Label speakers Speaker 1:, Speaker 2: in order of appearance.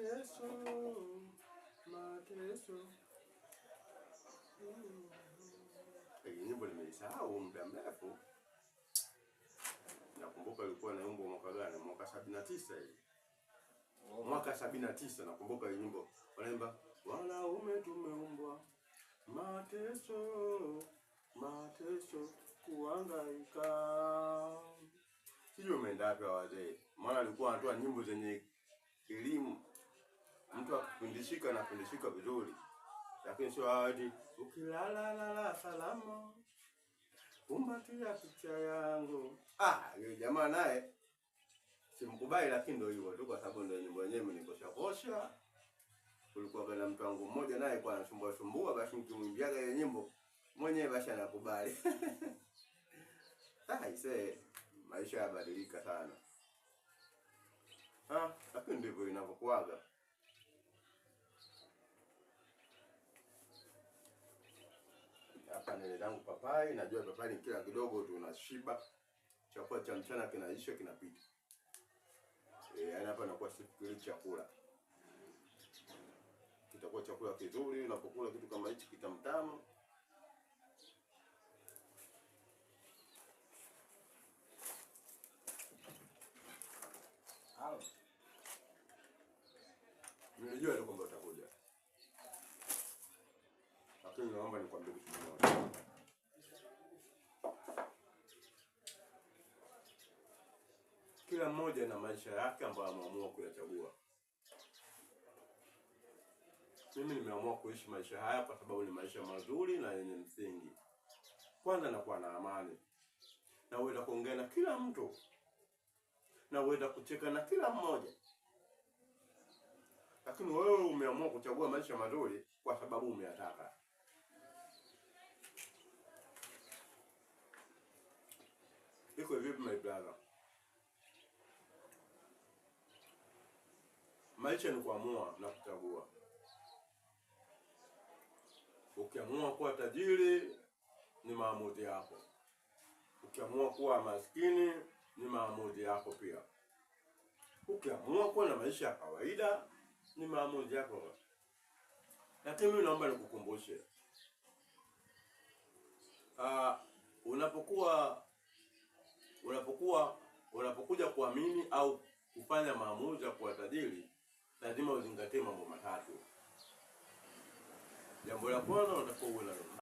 Speaker 1: Mateso, mateso. Hii nyimbo nimeisahau muda mrefu. Nakumbuka ilikuwa naimbwa mwaka gani? Mwaka 79 hivi. Mwaka 79 nakumbuka hii nyimbo. Wanaimba wanaume tumeumbwa mateso, mateso, kuhangaika. Sijui umeenda wapi wa wazee. Maana alikuwa anatoa nyimbo zenye elimu. Mtu akifundishika na fundishika vizuri. Lakini sio hadi ukilala lala salama. Kumbatia picha yangu. Ah, yule jamaa naye simkubali, lakini ndio hivyo tu, kwa sababu ndio nyimbo yenyewe imenikosha kosha. Kulikuwa na mtu wangu mmoja naye kwa anasumbua sumbua, basi nikimwimbiaga ile nyimbo mwenyewe basi anakubali. Ah, ise maisha yabadilika sana. Ah, lakini ndivyo inavyokuwaga. Hapa nile zangu papai, najua papai ni kila kidogo tunashiba. Chakula cha mchana kinaisha kinapita. Yaani hapa nakuwa sifikiri chakula. Kitakuwa chakula kizuri, unapokula kitu kama hichi kitamtamu.
Speaker 2: Halo.
Speaker 1: Nilijua tu kwamba utakuja. Lakini naomba nikwambie kitu kimoja. Kila mmoja na maisha yake ambayo ameamua kuyachagua. Mimi nimeamua kuishi maisha haya kwa sababu ni maisha mazuri na yenye msingi. Kwanza nakuwa na amani, naweza kuongea na kila mtu, naweza kucheka na kila mmoja. Lakini wewe umeamua kuchagua maisha mazuri kwa sababu umeyataka. Iko vipi my brother? Maisha ni kuamua na kuchagua. Ukiamua kuwa tajiri ni maamuzi yako. Ukiamua kuwa maskini ni maamuzi yako pia. Ukiamua kuwa na maisha ya kawaida ni maamuzi yako. Lakini mimi naomba nikukumbushe, unapokuwa unapokuwa unapokuja kuamini au kufanya maamuzi ya kuwa tajiri, lazima uzingatie mambo matatu. Jambo la kwanza, unatakiwa uwe na